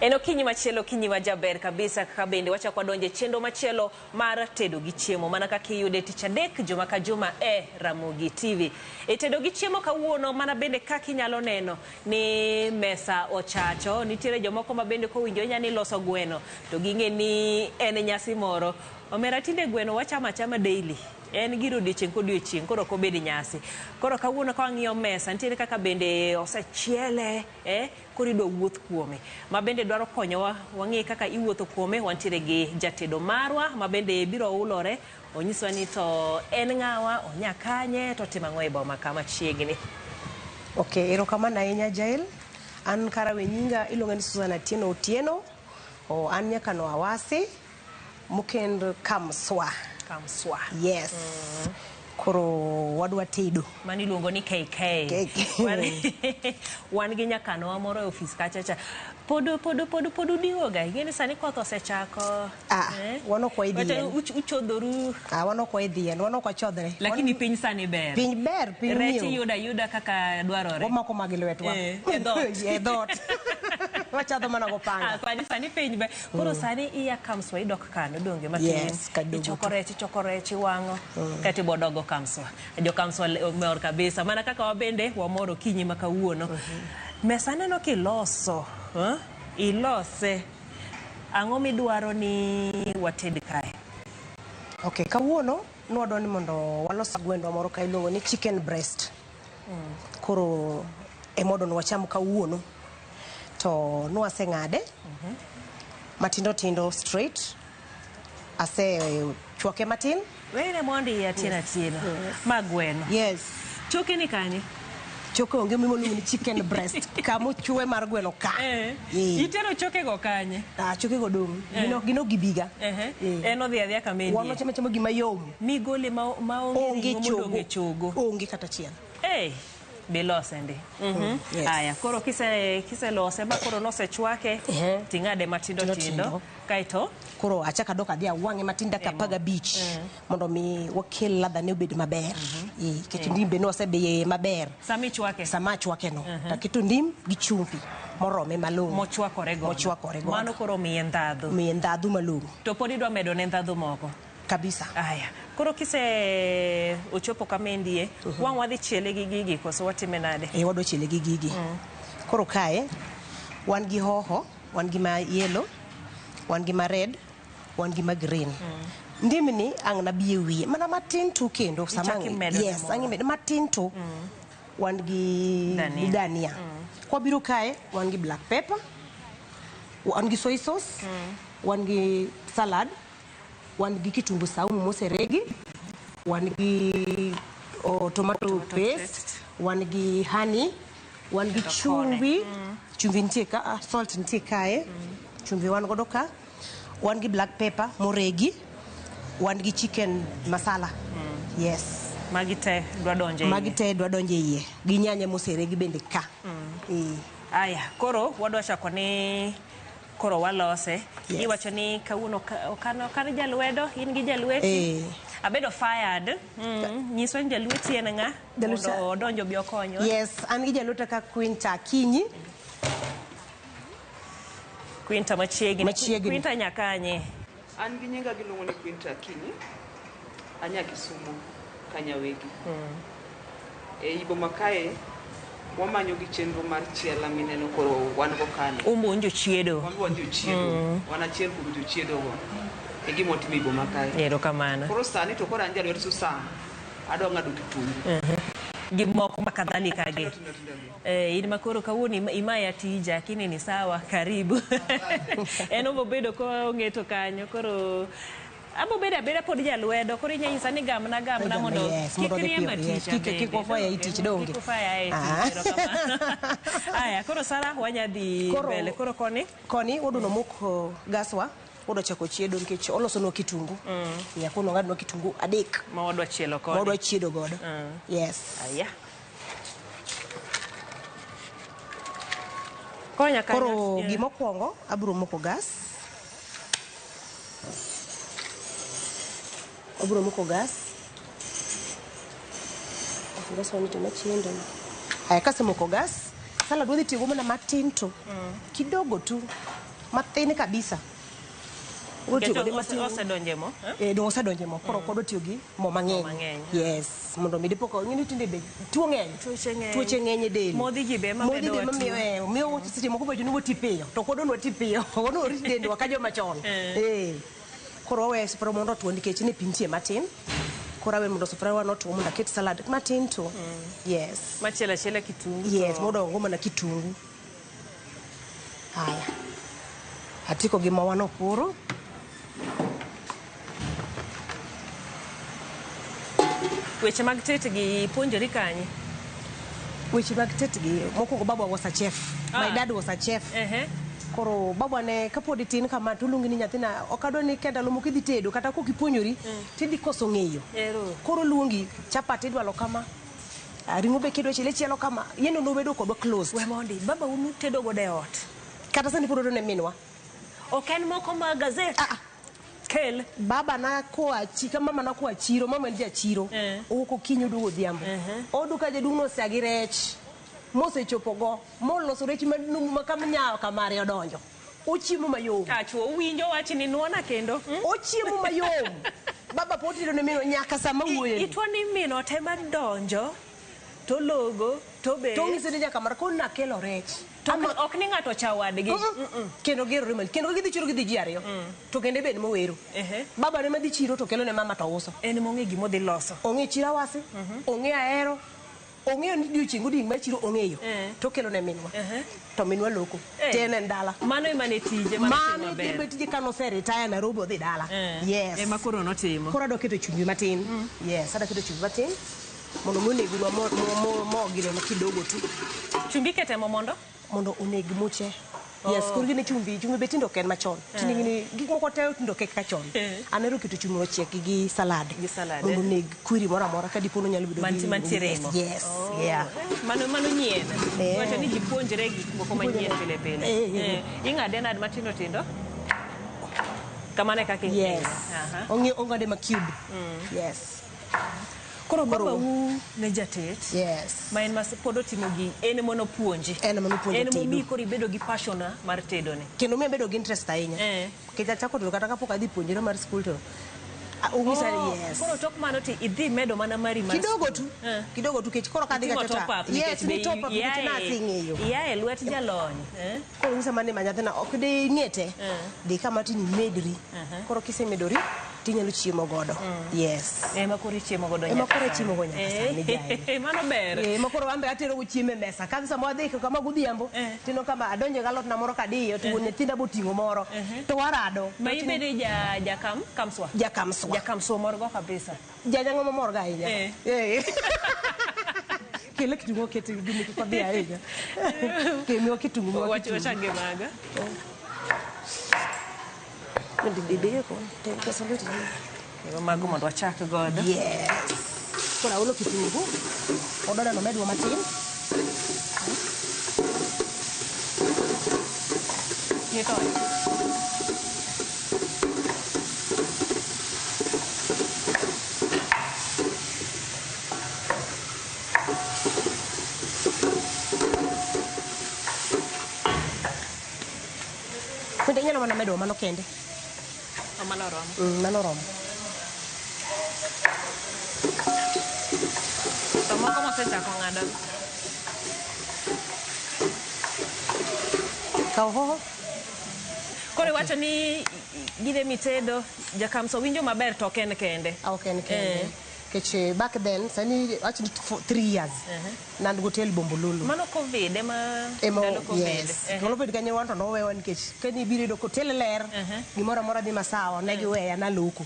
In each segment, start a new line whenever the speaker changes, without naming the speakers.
En okinyi machielo, okinyi ma jaber kabisa kaka bende wachako wadonjo e chenro machielo mar tedo gi chiemo mana kaka iyude tich adek juma ka juma e Ramogi TV. E tedo gi chiemo kawuono mana bende kaka inyalo neno ni mesa ochacho, nitiere jomoko ma bende kowinjo inya ni loso gweno to ging'e ni en nyasi moro. Omera tinde gweno wachamo achama daily. En gir odiochieng' kodiochieng' koro ok obed nyasi. Koro kawuono ka wang'iyo mesa nitiere kaka bende osechiele eh, koro idwa wuoth kuome. Ma bende dwaro konyowa wang'e kaka iwuotho kuome, wantiere gi jatedo marwa ma bende biro ulore onyiswa ni to en ng'awa, onya kanye, to otimo ang'o e boma ka machiegni.
Okay, erokamano ahinya Jael. An kara we nyinga iluonga ni Susan Atieno Otieno. O, an nyakano Awasi mokend Kamswa.
Kamswa.
Yes. Koro wadwa tedo.
Mano iluongo ni KK.
KK.
Wan gi nyakanowa moro e ofis kacha cha. Pod pod pod pod udiwoga. Ing'e ni sani koth osechako.
Ah,
Eh?
wan ok waidhi
Wacha
yien.
uchodhoru.
Ah, wan ok waidhi yien, wan ok wachodhre.
Lakini piny sani ber.
Piny ber, piny
Rech
miyo.
iyudo ayuda kaka dwarore.
Wamako ma gi lwetwa.
Eh, e dhoot.
E dhoot. Wachadho mana gopanga.
Ah, sani sani piny ber. Koro sani iya Kamswa idok kano donge matin.
Yes, kaduogo
Ichoko rech, ichoko rech iwang'o. Kaeto ibo dogo Kamswa. Jo Kamswa mor kabisa. Mana kaka wabende wamor okinyi ma kawuono. Mesa aneno kiloso. Eh? Ilose. Ang'o midwaro ni wated kae?
Okay, kawuono nwadwa ni mondo walos gwendwa moro ka iluongo ni chicken breast. Koro ema wadwa ni wacham kawuono. To nwaseng'ade matindo tindo straight. Ase chwake matin.
Wene mondi Atieno Atieno. Ma gweno.
Yes.
Choke ni kanye?
Choke onge miluongo ni chicken breast. Kama ochwe mar gweno ka.
Eh.
Eh.
Itero choke go kanye?
Ah, choke go dong'. Gino gibiga.
Ehe.
Eh.
En odhi adhiya kama
Wan
entie.
wachamo achama gima yom.
Migole ma maonge
Onge
ring'o modong' e
chogo.
chogo.
Onge kata achiel.
Hey, bilose ndi.
Yes.
Aya, koro kise kiselose ma koro nosechwake,
Ehe.
ting'ade matindo
Tindo
tindo.
tindo.
Kaeto
Koro achako adok adhi awang'e matin dakika apar gabich mondo mi wakel ladha ne obed maber. Eh, Nikech ndim be nwasebiye maber.
sama ichwake
Sama achwake no, taketo ndim gi chumbi morome malong'o.
mochwakore godo.
Mochwakore godo.
Mano koro miye ndhadhu.
Miye ndhadhu malong'o
To pod idwa medo ne ndhadhu moko.
kabisa.
Aya, koro kise ochopo kama endie, wang' wadhi chiele gi gigi koso watime nade?
Eh, wadwa chiele gi gigi. Koro kae wan gi hoho, wan gi ma yellow, wan gi ma red, wan gi ma green. Ndim ni ang' nabi e wiye mana matin tu kendo sama
Ichako imedo ne
yes,
moro.
ang' imedo matin tu. Wan gi
Dania.
gi dania. Kwabiro kae wan gi black pepper, wan gi soy sauce, wan gi salad, wan gi kitungu saumu moseregi, wan gi oh, tomato paste, wan gi honey, wan gi
Kendo kone.
chumbi, chumbi nitie ka, ah, salt nitie kae, chumbi wan godo ka, wan gi black pepper moregi, wan gi chicken masala. Yes.
Magi te dwa donjo e iye.
Magi te dwa donjo e iye gi nyanya moseregi bende ka. Eh.
Aya, koro wadwa chako ni koro walose.
Yes.
Iwacho ni kawuono okan jalwedo, in gi jalweti.
Eh.
Abedo fired. Nyiswa ni jalweti en ng'a?
Jalweta-
Mondo odonj obi okonywa.
Yes, an gi jalweta ka Quinta Akinyi.
Quinta machiegni.
Machiegni.
Quinta nyakanye.
An gi nyinga giluongo ni Quinta Akinyi. Anya Kisumu, Kanyawegi. E boma kae wamanyo gi chenro mar chiela mineno koro wan go kani.
Umbu un jochiedo.
Wan wan jochiedo. Wan achiel kuom jochiedo go. E gima watimo e boma kae.
Erokamano.
Koro sani to koro an jalwet Susan. Adwa ng'ado kitungu.
Gi moko ma kadhalika gi.
Tindo tindo gi.
Eh, in ma koro kawuono imaya tija lakini ni sawa karibu. En obobedo kong'eto kanyo koro abo bedo abeda pod jalwedo koro inya nyisa ni gamna gamna
Gamna,
mondo
yes,
kik
mondo odhi
riemba
piyo, yes.
tich
Kik wafwaya e tich, donge?
Kik ufwaya e tich,
Ah.
erokamano. Aya, koro Sara wanya dhi mbele. Koro koni
Koni wadwa nomok oh, gaswa wadwa chako chiedo nikech olosonwa kitungu. Yeah, koro nong'adnwa kitungu adek
ma wadwa chielo koni.
ma wadwa chiedo godo. Yes.
Aya. Konya kanyo.
Koro
Yeah.
gimokwongo abiro moko gas. Abiro moko gas. Gas wani to machendo. Aya kasemoko gas, salad wadhi tiyogo mana matin to. Kidogo tu. Mathin kabisa. Odwa tiyo kode matin.
Osedonje mo. Eh?
Eh, dong osedonje mo. Koro ok odwa tiyo gi mo mang'eny.
Mang'eny.
Yes, mondo mi dipo ka ing'e ni tinde be tuo ng'eny.
Tuoche ng'eny.
Tuoche ng'eny e del.
Modhi ji be ema
Modhi
medo
be ema
wa
miyo eh, miyo seche moko bedo ni wati piyo. To ok odwa wati piyo. Odwa warit dendwa ka joma chon. Eh. Koro wawe sufuria mondo otuo nikech ni pi nitie matin. Koro awe mondo sufuria wa notuo mondo aket salad matin to. Yes.
Machielo achiela kitungu.
Yes,
to-
modongo mana kitungu. Haya. Atiko gi mawano koro.
Weche mag tet gi puonjori kanye?
Weche mag tet gi mokwongo baba was a chef. My
Ah.
dad was a chef.
Ehe.
Koro baba ne kapod itin kama to oluongi ni nyathina ok adwa ni ka ndalo moko idhi tedo kata kok ipuonjori tidhi koso ng'eyo.
Ero.
Koro oluongi chapat idwalo kama. ah, Ring'o be kidwa chiele chielo kama. Yeno nobedo kodwa closed.
We mondi, baba unu tedo godo e ot.
Kata sani pod otedo ne minwa.
Ok en moko mag gazet.
Ah, ah.
Kel.
Baba na koa chi ka mama na koa chiro, mama en jachiro.
Eh.
Owuok okinyi oduogo odhiambo. Oyudo ka jaduong' nosea gi rech. Mosechopo go. Moloso rech manumu ma kama nyawo kamare odonjo. Ochiemo mayom.
Ah, chuo uwinjo wach ni nuona kendo. Hmm?
Ochiemo mayom. Baba pod tedo ne minwa nyaka sama wuoye.
Itwa ni min ot ema donjo to logo to be
To ong'ise ni nyaka mar koro nakelo rech.
To ok ni ng'ato cha wadgi.
Mm-mm. Kendo gerore malich. Kendo gidhi chiro gidhi ji ariyo. To kendo be en mowero.
Ehe.
Baba ne madhi chiro to kelo ne mama to uso.
En mong'e gimodhi loso.
Ong'e chiro awasi, ong'e ahero, ong'eyo ni odiochieng' godiochieng' mar chiro ong'eyo.
Eh.
To okelo ne minwa.
Ehe.
To minwa loko.
Eh.
Tene en dala.
Mano ema ne tije mano
Mano
maber.
e tije kane oseretire Nairobi odhi dala.
Eh.
Yes.
Ema koro notimo.
Koro adwa keto chumbi matin. Yes, adwa keto chumbi matin. Mondo mi onegwa mo mo mo gino no kidogo tu.
Chumbi ikete mo mondo?
Mondo oneg muche. Yes, koro gine chumbi, chumbi be tinde ok en machon. Tinde gine gik moko te tinde ok kaka chon.
Eh.
Aneno keto chumbi ochiek gi salad.
Gi salad,
Mondo
eh.
oneg kwiri moro amora ka dipo ni onyalo bedo gi
Mantiere e mo.
Yes,
Oh.
yeah.
Mano mano nyien.
Eh.
Wacho ni ji puonjre gik moko manyien pile pile.
Eh, eh,
Eh. Ing'ade nade matindo tindo? Kamano e kaka ing'ade.
Yes.
Aha.
Ong'e ong'ade ma cube. Yes.
Koro baba u ne jatet.
Yes.
Ma en ma pod otimo gi en ema nopuonji.
En ema nopuonja
En momiyi
tedo.
koro ibedo gi passion mar tedo ni.
Kendo miyo abedo gi interest ahinya.
Eh.
Nikech achako tedo kata kapok adhi puonjore mar skul to ah, ong'isa ni
Oh,
yes.
Koro tok mano to idhi medo mana mari mar
Kidogo
skul.
tu.
Eh.
Kidogo tu kech koro kadhi
Itimo
kacha
top
ta.
up nikech
Yes, ni
be
top up nikech nasing'eyo.
Ia e lwet jalony. Eh?
Koro ong'isa mana ni ma nyathina ok de ing'e te. Dhi kama to imedri. Koro kisemedori tinyalo chiemo godo. Yes.
Ema koro ichiemo godo
Ema
nyaka
koro
sani.
ichiemo go nyaka sani, jael.
Mano ber.
Eh, ma koro an be atero go chiemo e mesa. Kadhi sama wadhi kama godhiambo, tineno kama adonjo gi alot na moro kadiyo to wuon nyithinda boting'o moro. To warado.
Ma ibede ja jakam kamswa.
Jakamswa.
Jakamswa mor go kabisa.
Janyang'o mamor ga ahinya.
Eh.
Eh. Kele kitungu oket gini kik odhi ahinya. Ke miwa kitungu miwa
Wach
kitungu.
wachak gi maga.
Mondo ibede ko. Tem pesa lweti.
Ema mago mondo wachak godo.
Yes. Koro aolo kitungu. Ododa no medwa matin.
Nitoe.
Bende inyalo mana medo mano kende.
Oh, mano oromo.
Mano oromo.
To moko mosechako ng'ado.
Kaw hoho.
Koro iwacho ni gine mitedo jakamso winjo maber to ok en kende.
Ah, ok en kende.
Eh.
Nikech back then, sani awach ni for 3 years. Ne an gotel Bombolulu.
Mano Covid ema
Ema,
ndalo Covid.
yes.
Eh.
Covid kanyo wan to nowewa nikech kani ibiro yudo kotel ler, gimoro amora dhi masawa, ne giweya naloko.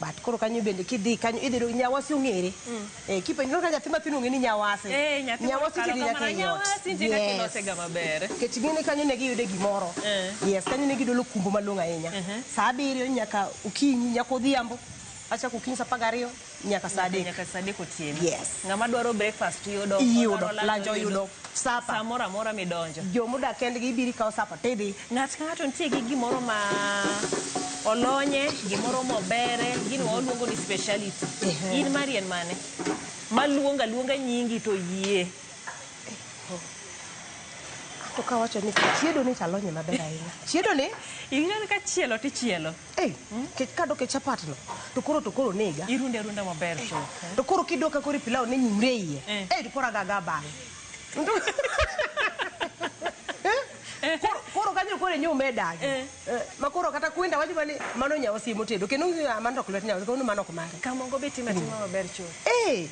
But koro kanyo bende kidhi kanyo idhi yudo nyawasi ong'ere. Eh, kipenjo ka nyathi mathin ong'e ni nyawasi.
Eh, nyathi
Nyawasi
moro
tedi
kalo
nyaka
kamano,
e ot.
nyawasi nitie kaka
Yes.
ilosega maber.
Nikech ing'e ni kanyo ne giyude gimoro.
Eh.
Yes, kanyo ne gidolo kumbo malong'o ahinya. Sa 7 nyaka okinyi, nyaka odhiambo. Achako okinyi sa 12 nyaka sa 3.
Nyaka saa 3 otieno.
Yes.
Ng'ama dwaro breakfast yudo.
Iyudo,
odwaro
lunch oyudo, supper.
Samoro amora midonjo.
Jomodak kendgi ibiro ikawo supper tidhi.
Ng'at ka ng'ato nitie gi gimoro ma olonye, gimoro mobere, gino waluongo ni speciality.
Ehe.
In mari en mane? Maluongo aluonga nyingi to yie.
To kawacho ni chiedo ni talonye maber ahinya. Chiedo ni
Ing'eyo ka chielo tichielo.
eh kech kadok e chapat no to koro nega.
Irunde arunda maber chuth.
To koro kidok ka koro pilau ne nyimre iye.
Eh.
Eh to koro agaga bal. Eh, koro kanyo koro inyume dagi.
Eh.
Ma koro kata kwenda wacho ni mano nyawasi motedo kendo mano ok lwet nyawasi kendo mano ok mare.
Kamongo be timo atima maber chuth.
Eh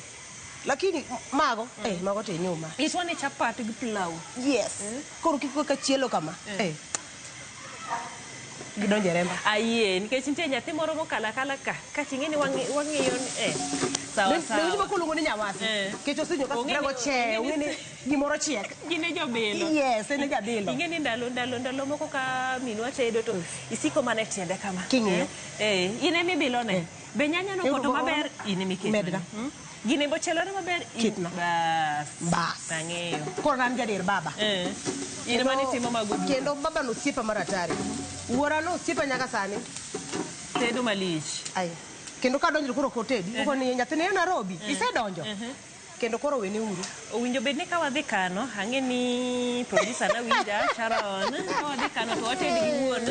lakini mago mago to inyuma.
Nyiswa ni chapat gi pilau.
Yes. Koro kik ka chielo kama. Eh. Gidonje remba.
Ayie, nikech nitie nyathi moro mokalo akala ka. Kating'e ni wang'iyo ni eh. Sawa
Ne
sawa.
koluongo ni nyawasi.
Eh.
Kech osenyo ka
Ong'e
sufuria
ni-
go che,
ong'e
ong'e
ni-
ni gimoro chiek.
Gin e jobilo.
Yes, en e jabilo.
Ing'e ni ndalo moko ka minwa tedo to isiko mana e tiende kama.
King'iyo.
Eh, in ema ibilone. Be nyanya no
Eh,
poto maber in ema iketone.
Medna.
Gine bochielore maber
Ketna.
Bas.
Bas.
Ang'eyo.
Koro an jadier baba.
Eh. In ema nitimo mago duto.
Kendo baba nosiepa mar atari. Wuora nosiepa nyaka sani.
Tedo malich.
Ai. Kendo kadonjo koro ok otedi. Okoni ni nyathini e Nairobi. Isedonjo. Kendo koro wene uru.
Owinjo bed ni ka wadhi kano, ang'e ni producer na winja, Sharon, ka wadhi kano to wated gi wuon.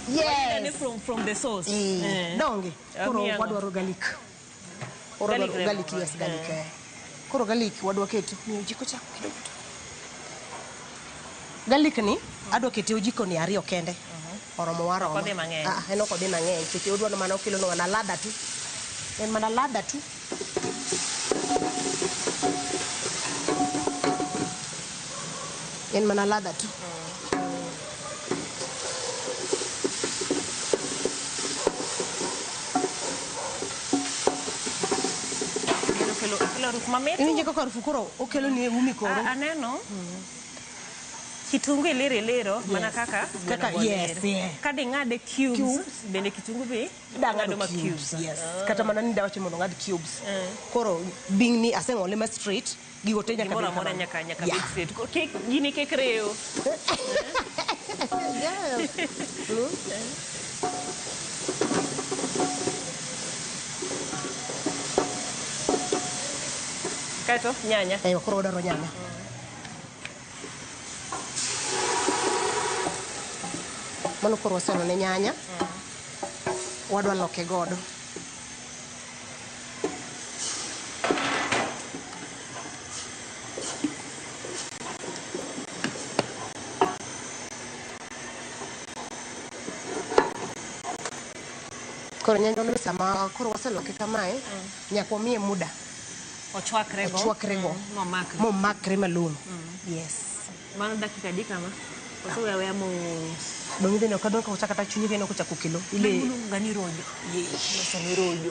Wayude ni
Yes.
from the source.
Eh.
Eh.
Donge. Koro
Amiyo ang'o?
wadwaro garlic. Koro
Garlic
wadwaro
remo.
garlic, yes, garlic. Eh. Koro garlic wadwa keto. Miyo ojiko cha kidogo tu. Garlic ni adwa kete ojiko ni ariyo kende. Oromo waromo.
Ok odhi mang'eny.
Ah, en ok odhi mang'eny. Nikech odwaro mana okelo mana ladha tu. En mana ladha tu. En mana ladha tu.
Kelo kelo harufu mamit.
Iwinjo kaka harufu koro okelo ni e umi koro.
Aneno. Kitungu iliro iliro mana kaka
Kaka,
gweno
yes,
go lir.
yeah.
Ka ding'ade cubes,
Cubes.
bende kitungu be
Dang'ado
ing'ado ma
cubes, yes. Kata mana ni dawacho mondo ong'ad cubes. Koro bing ni aseng'ole ma straight, gigo te nyaka
Gimoro
bed
amora
kamano.
nyaka
Yeah.
bed straight. Kik gini kik riw.
Yes.
Kaeto nyanya.
Eh, koro wadwaro nyanya. Mano koro waseno ne nyanya. Wadwa loke godo. Koro nyanya no sama koro waseloke kamae, nyaka wamiye muda
Ochwakre go.
ochwakre go
Momakre.
momakre malong'o. Yes.
Mano dakika adi kama? Koso we aweya mos.
Dong' idhi neno ka dong' ka kata chunyi bende ok ochako kelo. Ile
Iluongo ni rojo. Loso ni rojo.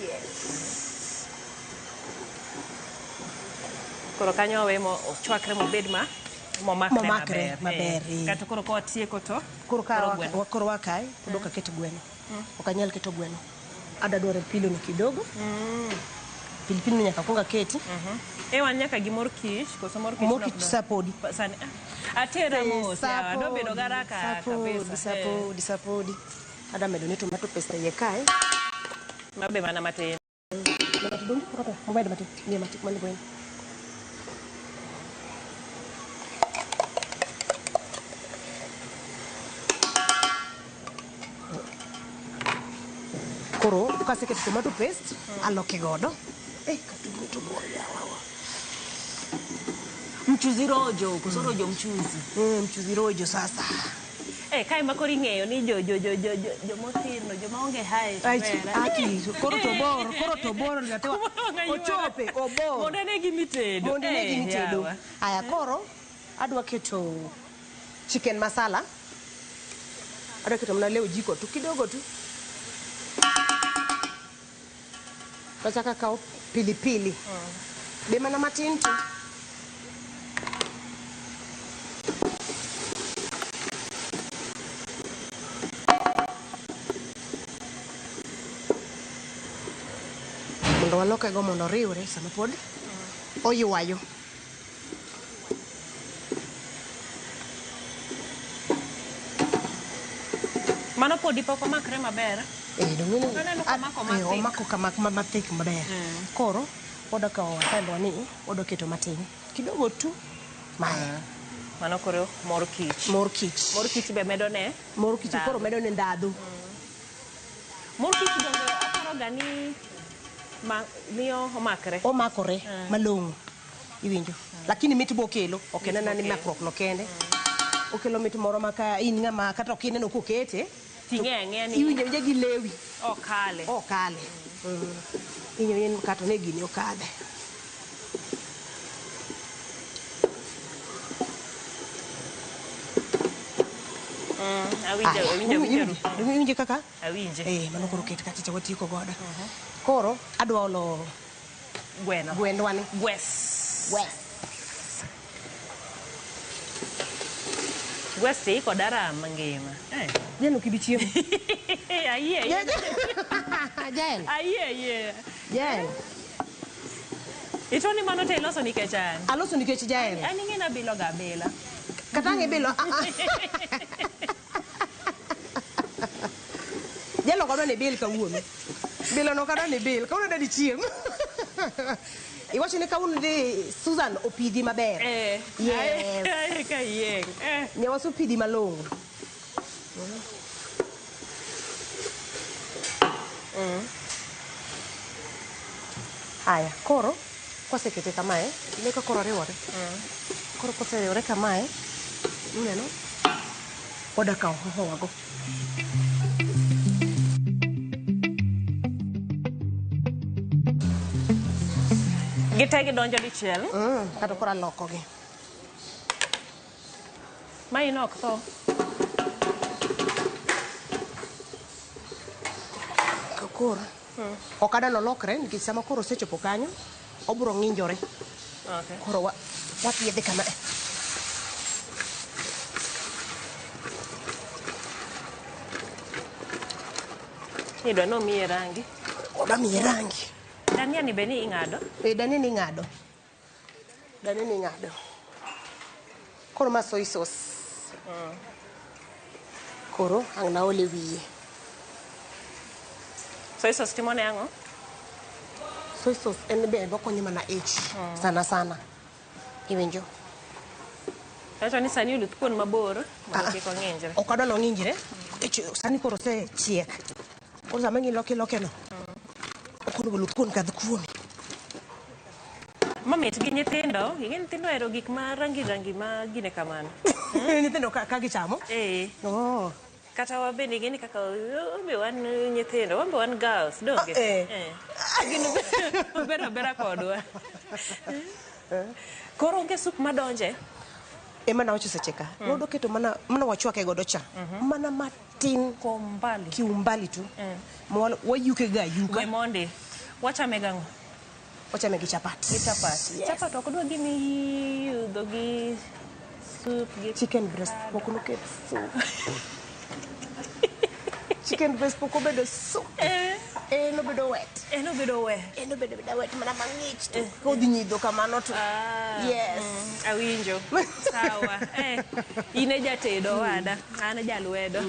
Koro kanyo wawe mo ochwakre mobed ma momakre
Momakre
maber.
maber,
Eh.
eh.
Kato koro ka watieko to
koro ka
koro gweno.
koro wakae pod ok aket gweno. Ok anyal keto gweno. Adwa dwaro pilo ni kidogo. Pilipili ni nyaka kuong aketi.
E wan nyaka gi mor kich, koso mor kich
Mor
nok
kich
dwa?
sa podi.
Sani, atera mos, yawa, dobedo garaka
Sapodi,
kabisa.
sapodi, sapodi. Adwa medo ne tomato paste iye kae.
Mabe mana matin.
Mana tudong, koro momed matin. Miye matin mano gweno. Koro kaseketo tomato paste, aloke godo. Eh, katungu to bor yawa.
Mchuzi rojo, koso rojo mchuzi.
Mchuzi rojo sasa.
Eh, kae ma koro ing'eyo ni jo jo jo jo jo jomothirno, joma onge hae to
Ai,
ber.
aki, koro to bor, koro to bor nyathi wa. Ochope, obor.
Mondo ane gimitedo.
Mondo ine
Eh,
gimitedo.
yawa.
Aya, koro adwa keto chicken masala. Adwa keto mana leo jiko tu kidogo tu. Achako akawo pilipili. Be mana matin tu. Mondo waloke go mondo oriwre sama pod oywayo.
Mano podi pok omakre maber.
Eh, donge ni-
Aneno ka omako
eh,
mathik.
omako kama mathik maber. Koro wadwa kawo watendwa ni wadwa keto matin kidogo tu. Mae.
Mano koro mor kich.
Mor kich.
Mor kich be medo ne?
Mor kich koro medo ne ndhadhu.
Mor kich donge aparo ga ni miyo omakre.
Omakore malong'o. Iwinjo. Lakini mit bokelo, ok en anena ni makruok no kende. Okelo mit moro ma ka in ng'ama kata ok ineno kokete.
Ting'e ang'eya ni
Iwinjo awinja gi lewi.
Okale.
Okale. Iwinjo ni kata ne gini okadhe.
Awinjo, awinjo, awinjo.
Iwinjo kaka?
Awinje.
Mano koro ket kacha watieko godo. Koro adwa olo
gweno.
Gwendwa ni.
Gwes.
Gwes.
Gwes ti kod aram mangima.
Jeno kibi chiemo.
Ayie.
Jen.
Ayie, ayie.
Jen.
Itoni mano te iloso nikech an.
Aloso nikech Jael.
An ing'e nabilo ga abila.
Kata ang' ibilo. Jalo ok adwa ni ibil kawuono. Bilo no ok adwa ni ibil. Kawuono adwa ni ichiem. Iwacho ni kawuono dhi Susan opidhi maber. Yes.
Ae ka yieng'.
Nyawasu opidhi malong'o. Haya, koro kosekete kamae, ine ka koro oriwore. Koro koseriwore kamae, uneno, oda kawo hoho wago.
Gite gidonjo dichiel.
Kata koro alokogi.
Ma in ok tho.
Koro ok adwa nolokre nikech sama koro osechopo kanyo, obiro ng'injore. Koro wathiedhe kama.
Idwa ni omiye rangi.
Odwa miye rangi.
Dania ni be ni ing'ado?
Dania ni ing'ado. Dania ni ing'ado. Koro ma soy sauce. Koro ang' naol e wiye.
Soy sauce timo ne ang'o?
Soy sauce en be okonyo mana ich sana sana. Iwinjo?
Kato ni sani oluth kuon mabor mondo kik ong'injre.
Ok adwa ni ong'injre. Nikech sani koro osechiek. Koro sama iloke iloke no, ok onego oluth kuon kadh kuome.
Mamit gi nyithindo, ing'e nyithindo ohero gik ma rangi rangi ma gine kamano.
Nyithindo ka gichamo? Oh.
Kata wabende ing'e ni kaka wambe wan nyithindo, wambe wan girls, donge? Gin ber abera kodwa. Koro onge sup madonje?
Ema nawacho seche ka. Nodo keto mana wachwake godo cha. Mana matin.
Kwa umbali.
Kiumbali tu. Ma wayuke ga ayuka.
We mondi. Wachame gang'o?
Wachame gi chapat.
Gi chapat.
Yes.
Chapat ok odwa gima iyudho gi soup gi
Chicken breast pok noket soup. Chicken breast pok obedo soup. En obedo wet.
En obedo wet.
En obedo beda wet mana mang'ich to kodhi nyidho kamano to. Yes.
Awinjo. Sawa. In e jatedo wada. An e jalwedo.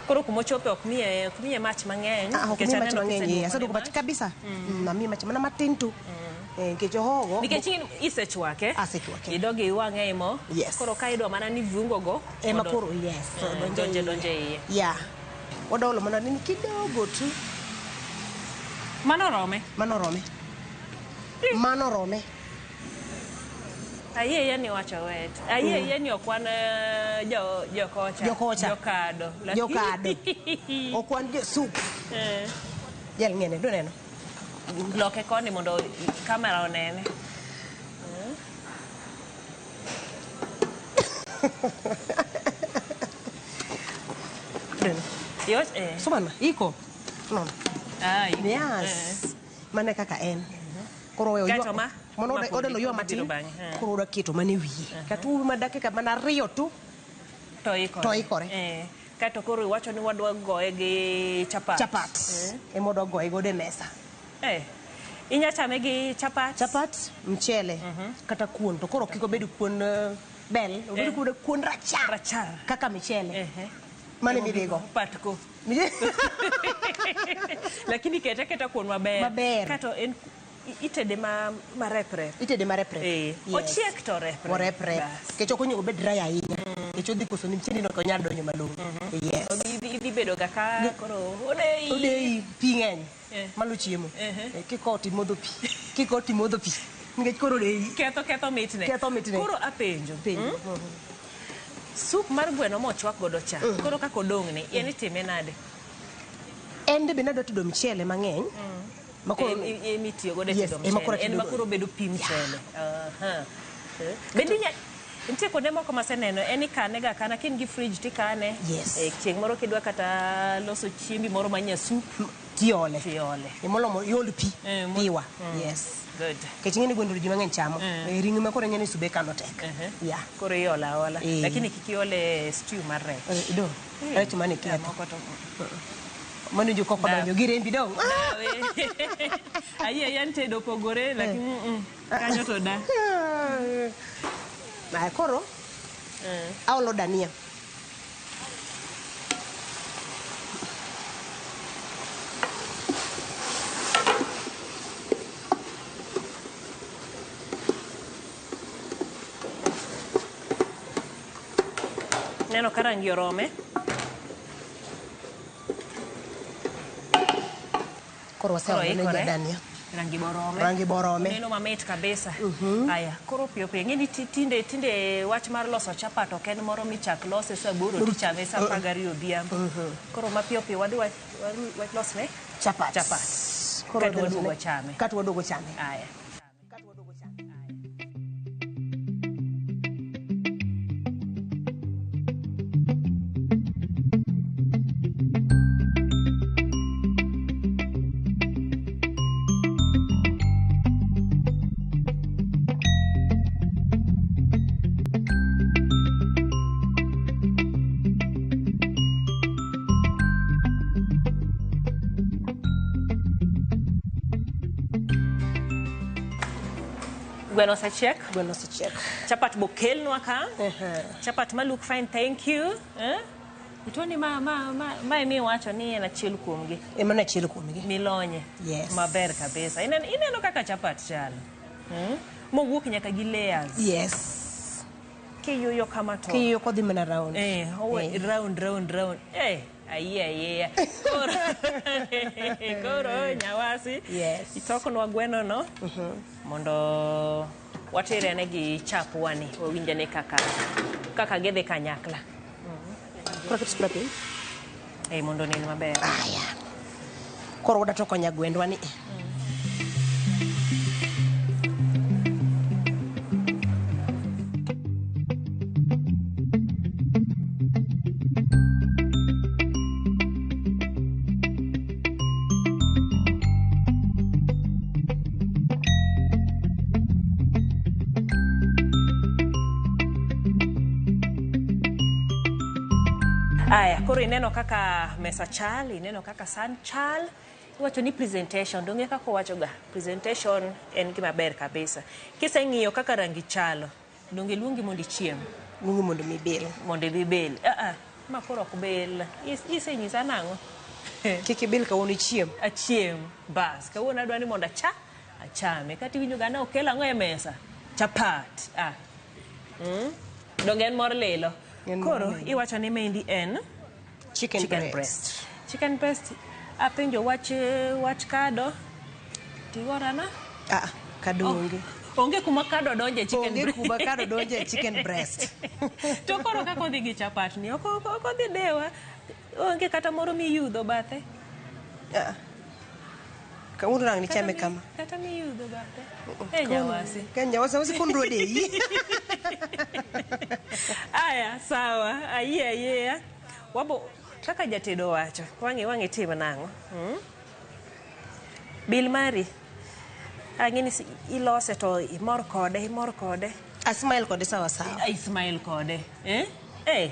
Koro kumochope ok miye mach mang'eny.
Ok
Nikech
miye mach
aneno
mang'eny,
kiseduoko
eh. Aseduoko
ne
mach kabisa. Amiye mach mana matin tu. Nikech ohogo.
Nikech in isechwake.
Asechwake.
Idog iwang'e e mo.
Yes.
Koro ka idwa mana ni viungo go,
Ema
mondo
koro, yes.
Donje, donje iye.
Yeah. Wadwa olo mana nini kidogo tu.
Mano rome.
Mano rome. Mano rome.
Ayie yie ni wacho wet. Ayie yie ni ok wan jokocha.
Jokocha.
Jokado.
Jokado. Ok wan jo soup. Jal ng'ene, dwa neno.
Loke koni mondo kamera onene.
Neno.
Yot,
Soma, iko. No.
Iko.
Yes. Mane kaka en. Koro weyo
Kaeto
ywa-
ma?
Mano
Ma podi
odeno ywa
biro
matin.
bang'e, eh.
Koro odwa keto mana e wiye. Kata uma dakika mana 2 tu.
To ikore.
To ikore.
Kaeto koro iwacho ni wadwa goye gi chapat.
Chapat. Ema wadwa goye godo e mesa.
Inya chame gi chapat?
Chapat, mchele, kata kuon. To koro kik obed kuon bel, obed kuon rachar.
Rachar.
Kaka michele. Mane midhigo?
Patko. Lakini kete keta kuon maber.
Maber.
Kato en Itede ma mareprep.
Itede mareprep.
Eh,
Yes.
ochiek to reprep.
Oreprep.
Bas.
Nikech ok onego obed dry ahinya. Nikech odhi koso ni mchele no ok onyal donjo malong'o. Yes.
Idhi bedo ga ka koro odeyi.
Odeyi pi ng'eny.
Eh.
Malo chiemo.
Eh.
Eh, Kikowo timodho pi. Kikowo timodho pi. Nikech koro odeyi.
Ketho mitne.
Ketho mitne.
Koro apenjo.
Penjo.
Soup mar gweno mochwak godo cha. Koro kaka odong' ni, en itime nade?
En de be nadwa tedo mchele mang'eny. Ma koro
Em itiyo godo e
Yes,
tedo
ema koro
mchele. En ma
atedo
koro bedo pi mchele. Aha. Eh, Bende nitie kuonde moko maseneno en ikane ga akana ka in gi fridge tikane.
Yes.
Eh, chieng' moro kidwa kata loso chiembi moro ma nya soup
tiole.
tiole.
Emolomo iol pi.
Eh,
Piwa. Yes.
Good.
Nikech ing'e ni gweno ji mang'eny chamo. Eh, ring'o ma koro ing'e ni sube kano tek. Yeah.
Koro iolo aola.
Eh.
Lakini kik iole stew mar rech.
Eh, Dong. Rech mane ketho.
Moko to
Mano jo koko donjo gi rembi dong.
Dawe. Ayie ayie ni tedo opogore lakini kanyo to da.
Aya koro aolo dania.
Neno ka rangi orome.
Koro
Koro
waseolo ne
ikore.
dania.
Rangi borome.
Rangi borome.
Neno mamit kabisa. Aya, koro piyo piyo. Ing'e ni tinde wach mar loso chapat ok en moro michak lose saa aboro tichame saa apar gariyo odhiambo. Koro mapiyo piyo wadhi walosne
Chapat.
Chapat.
Koro
Kato
wadhi
waduogo
losone-
chame.
Kato waduogo chame.
Aya. Gweno osechiek.
Gweno osechiek.
Chapat bokelnwa ka.
Ehe.
Chapat ma look fine, thank you. Eh? Ituoni ma emiwacho ni en achiel kuomgi.
Ema ne achiel kuomgi.
Milonye.
Yes.
Maber kabisa. Ineno kaka chapat chalo. Mowuok nyaka gi layers.
Yes.
Kiyuyo kama to.
Kiyuyo kodhi mana round.
Eh, owe
Eh.
round round round. Eh, ayie ayie. Koro nyawasi.
Yes.
Itokonwa gweno no. Mondo watere ne gi chapwa ni wawinjane kaka gidhi kanyakla.
Koro aketo sufuria piny.
Eh, mondo onen maber.
Aya. Koro wadwa toko nyagwendwa ni.
Aya, koro ineno kaka mesa chal, ineno kaka san chal. Iwacho ni presentation, donge kaka owacho ga, presentation en gima ber kabisa. Kiseng'iyo kaka rangi chalo, donge luongi mondo ichiem,
Luongi mondo mibil.
mondo idhi bil. Ah ah, ma koro ok bil. Isenyisa nang'o?
Kik ibil kawuono ichiem.
Achiem, bas. Kawuono adwa ni mondo achame. Kata iwinjo ga na okel ang'o e mesa? Chapat. Ah. Donge en mor lilo.
En mor
Koro
lilo.
iwacho ni maendi en
Chicken,
chicken breast. Chicken breast apenjo wach kado tigorana
Ah, kado onge.
Onge kuma kado donje chicken
Onge
breast.
kuma kado donje e chicken breast.
To koro kaka odhi gi chapat ni ok odhi dewa. Onge kata moro miyudho bathe.
Ah. Kawuono rang ni chame kama.
Kata miyudho bathe. E nyawasi.
Ka nyawasi wasi kondro deyi.
Aya, sawa. Ayie ayie. Wabo kaka jatedo wacho. Wang'i tim nang'o? Bil mari. Ang'e ni ilose to imor kode,
A smile kode sawa sawa.
I smile kode. Eh? Eh.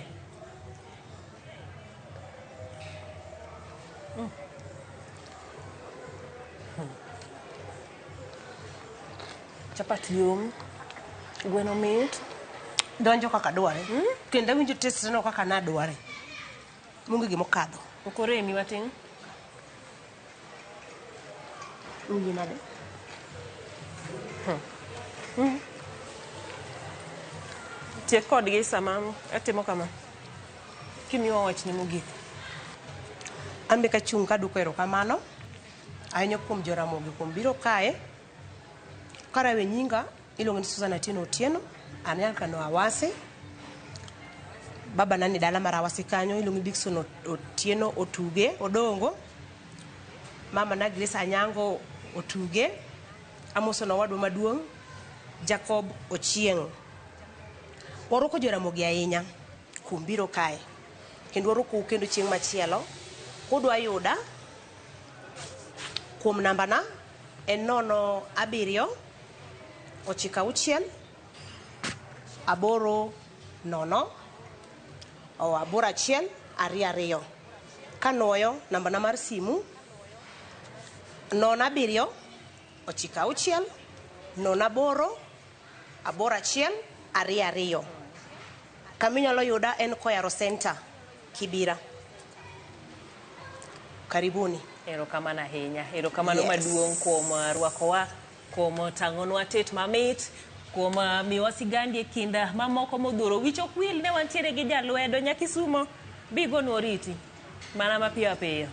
Chapat yom, gweno mit.
Donjo kaka dware. Kendo awinjo taste no kaka nadware. Monge gimokadho.
Ok oremi matin?
Winji nade?
Tiek kodgi sama atimo kama. Kimiwa wachni mogik.
An be kachung' kaduoko erokamano ahinya kuom Joramogi kuom biro kae. Karawe nyinga iluongo ni Susan Atieno Otieno, an nyar Kano Awasi. Baba na ni dala mar Awasi kanyo iluongo ni Dickson Otieno Otuge Odongo. Mama na Grace Anyango Otuge. Amoso na owadwa maduong' Jacob Ochieng'. Warwako Joramogi ahinya kuom biro kae. Kendo warwakou kendo chieng' machielo. Kudwa yuda kuom nambana en 0 7 9 6 8 0 8 1 2 2. Kanuoyo nambana mar simu 0 7 9 6 0 8 8 1 2 2. Kaminyalo yuda en Koyaro Center, Kibira. Karibuni.
Erokamano ahinya. Erokamano
Yes.
maduong' kuom rwakowa, kuom tang'onwa tet mamit, kuom miyowa sigandi e kind mamoko modhuro. Wich ok wil ne wantiere gi jalwedo Nyakisumo. Bigonwa oriti. Mana mapiyo apiyo.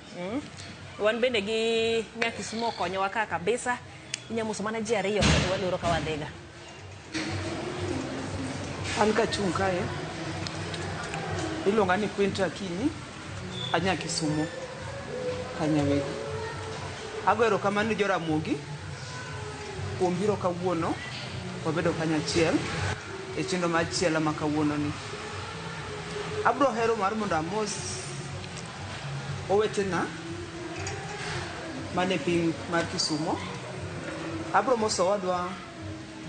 Wan bende gi Nyakisumo okonyowa ka kabisa. Inyamoso mana ji ariyo to waloro ka wadhiga.
An kachung' kae, iluonga ni Quinta Akinyi, anya Kisumo, Kanyawegi. Ago erokamano ne Joramogi kuom biro kawuono, wabedo kanyachiel e chenro mar chiela ma kawuono ni. Abro hero mar mondo amos owetena mane piny mar Kisumo. Abro moso owadwa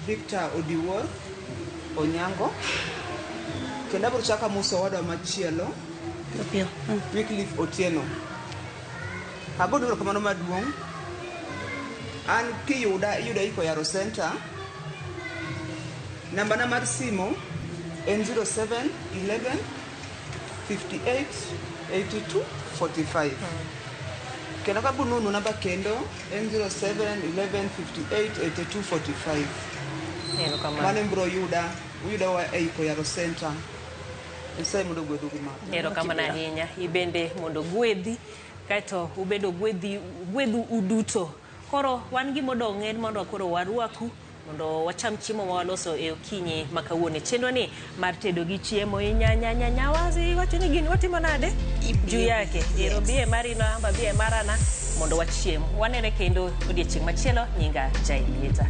Victor Odiwuor Onyango. Kendo abro chako amoso owadwa machielo Wycliffe Otieno. Agonu erokamano maduong'. An kiyuda, iyuda Ikoyaro Center. Nambana mar simo en 07 11 58 82 45. Kendo kabununu namba kendo en 07 11 58 82 45.
Erokamano.
Mano embiro yuda, uyuda wa e Ikoyaro Center. Nyasaye mondo ogwedhu gi mago.
Erokamano ahinya. Ibende mondo gwedhi, kaeto ubedo gwedhi, gwedhu uduto. Koro wan gimodong' en mondo koro warwaku mondo wacham chiemo ma waloso e okinyi ma kawuono. E chenro ni mar tedo gi chiemo inyanyanyanya wacho ni gini watimo nade? Juu yake. Ero bie marino amba bie marana mondo wachiem. Wanene kendo odiechieng' machielo nyinga Jailieta.